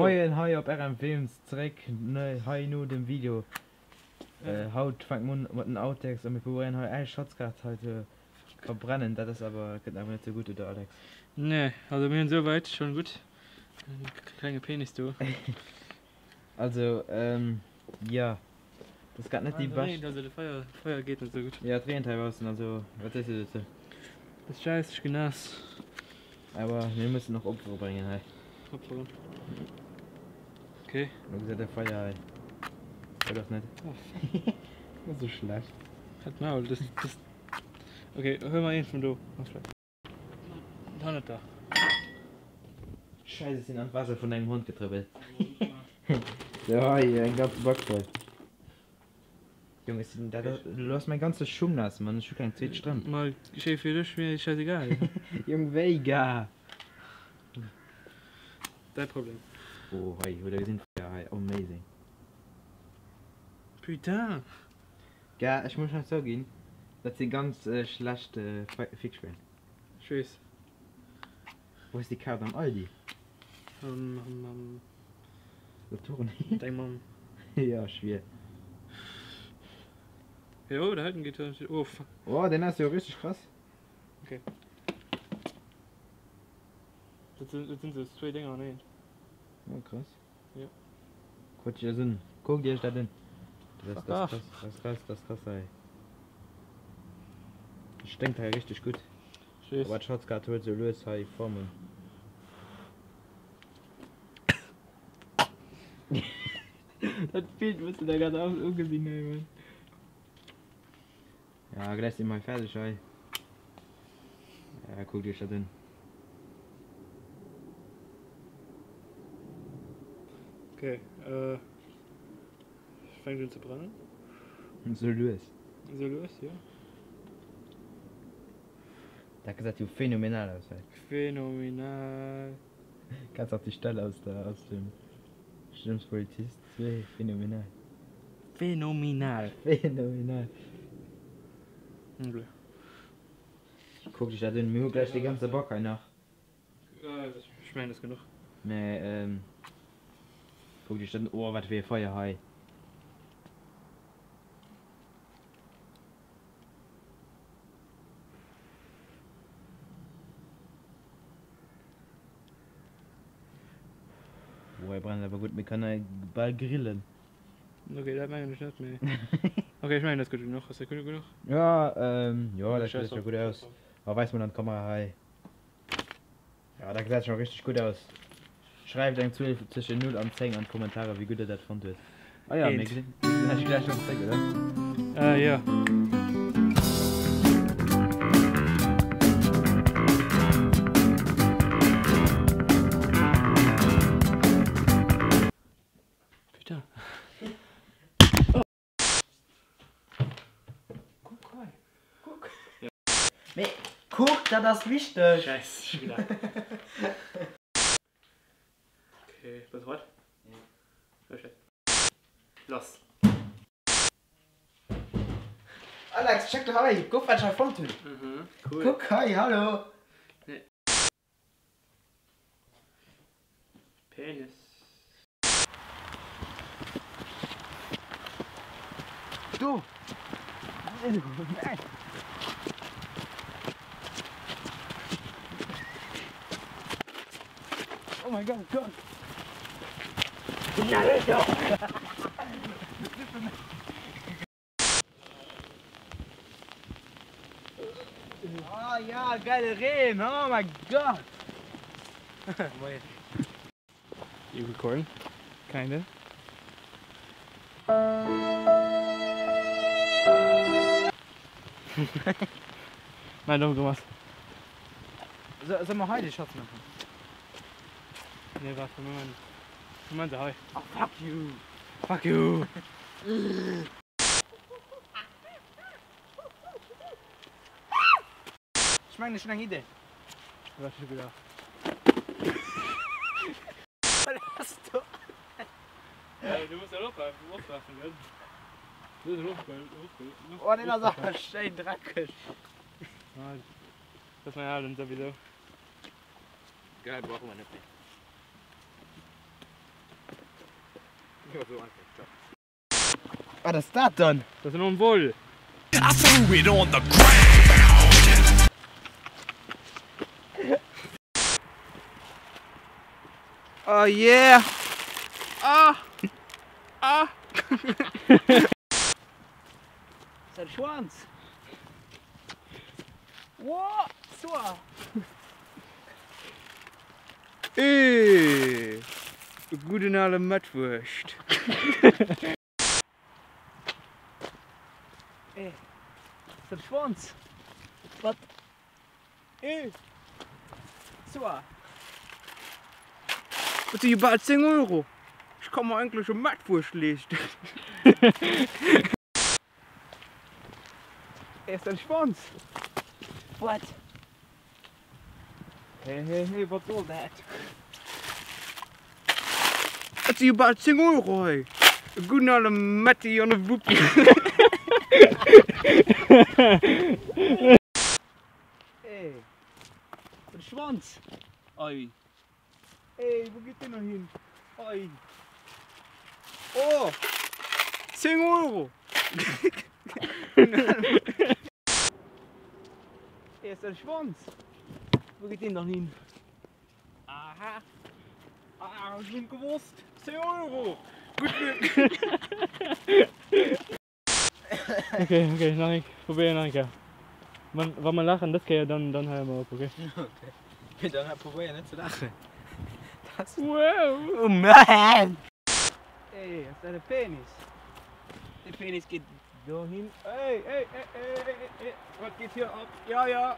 Moien hei op RM Films zeréck hei no dem Video. Haut fänkt mer un mat den Outtakes a mir probéieren hei äis Schatzkaart hei ze verbrennen. Dat ass awer gëtt awer net sou gutt oder Alex? Nee, also mir hunn souwäit schonn gutt e klenge Penis do. Also jo, dat ass grad net déi bescht. Also de Feier, Feier geet net sou gutt. Jo et reent hei baussen, also wat sees du dozou? Et ass scheiss, ech ginn naass. Awer mir mussen och Opfere bréngen hei. Opferen. Okay. Lo gesäit de Feier hei. Oder och net. Oh fuck. Dat ass sou schlecht. Halt d'Maul, das, das. Okay, huel mer eent vun do. Hannert der. Scheiss, ech sinn an d'Waasser vun engem Hond getrëppelt. Sou hei, eng ganz Back voll. Jong, ech sinn, dat ass, lo ass mäin ganze Schung naass, Mann, ech hu keng zweet Strëmp. Ma schéi fir dech, mir scheißegal. Jong, wéi ga? Däi Problem. Oh hei, hutt der gesinn d'Feier hei, amazing. Putain! Ga, ech muss schon zouginn, dat si ganz schlecht Fickschwäin. Ech weess. Wou hues déi Kaart am Aldi? Am, am, am. Saturn. Deng Mamm. Jo, schwier. Jo, da heiten geet oh fuck. Oh, deen ass jo richteg krass. Okay. Dat sinn, dat sinn sou zwéi Dénger an eent. Oh, krass. Jo. Kuckt iech dat un. Kuckt iech dat un. Dat ass, Fuck dat ass off. krass, dat ass krass, dat ass krass hei. Dat sténkt hei richteg gutt. Ech weess. Aber d'Schatzkaart huet sou lues hei Form un. Dat Bild muss de der grad ugesinn hei, Mann. Ja, gläich si mer hei fäerdeg hei. Ja, kuckt iech dat un. Okay, äh, fänkt un ze brennen. Sou lues. Sou lues, jo. Dat gesäit jo phänomenal aus hei. Phänomenal. Kenns nach déi Stell aus der aus dem Schlimmste Polizist 2? Phänomenal. Phänomenal. Phänomenal. Okay. Kuck dech dat un, mir hu gläich dee ganze Back hei nach. Ech mengen dat ass genuch. Mä kuck dech dat un, oh wat fir ee Feier hei. Boah, hei brennt awer gutt, mir kënnen hei bal grillen. Ok, dat mengen ech net, mee ok, ech mengen dat ass gutt genuch. Ass dat gutt genuch? Ja, jo, dat gesäit scho gutt aus. A weis mol an d'Kamera hei. Ja, dat gesäit scho richteg gutt aus. Schreift eng Zuel zwëschen 0 an 10 an d'Kommentare wéi gutt der dat fonnt huet. Ah ja, mir gesinn eis gläich rëm zréck, oder? Äh, jo. Putain. Kuck hei, kuck. Mee kuck, dat ass wichteg. Scheiss, schon wieder. Okay, bass bereit? Ja. Oh shit. Lass. Alex, check do hei, kuck wat ech hei fonnt hunn. Mhm, cool. Kuck hei, hallo. Nee. Penis. Do! Oh mein Gott, Gott! Oh ja, geile Reen, oh mein Gott! You recording? Kinda. Nein, domm gemacht. Soll mer hei de Schatz maachen? Nee, warte, Moment. Moment, hei. Oh, fuck you! Fuck you! Ech mengen ech hun eng Idee. Wat schon wieder? Lass do! Hey, du musst ja opwerfen, opwerfen, gell? Du musst opwerfen, opwerfen. Oh, deen ass awer schéin dreckeg. Dat ass mäin alen souwisou. Geil, brauche mer net méi. Wat ass dat dann? Dat ass en Envol. I threw it on the ground. Oh yeah! Ah! Ah! Säi Schwanz! Woah! Soa! Eeh! E gudden ale Mettwurscht! Eeh! Säi Schwanz! Wat? Eeh! Soa! Et si jo bal 10 Euro! Ech ka mer eigentlech e Mettwurscht leeschten! Eeh! Säi Schwanz! Wat? Hey, hey, hey, wat soll dat? Et si jo bal 10 Euro hei! E gudden ale Metti an e Wuppi! Hey, de Schwanz! Ei! Hey, wou geet deen dann hin? Ei! Oh! 10 Euro! Hey, ass dat e Schwanz? Wou geet deen dann hin? Aha! Ah, ech hunn et gewosst! 10 Euro! Gutt Ok, ok, nach eng, probéier nach eng Kéier. Wann, wa mer laachen dës Kéier, dann, dann héiere mer op, ok? Ok, mee dann probéier net ze laachen. Dat. Wow! Oh man! Ey, ass dat e Penis? De Penis geet dohin. Ey, ey, ey, ey, ey, ey, wat geet hier ab? Ja, ja!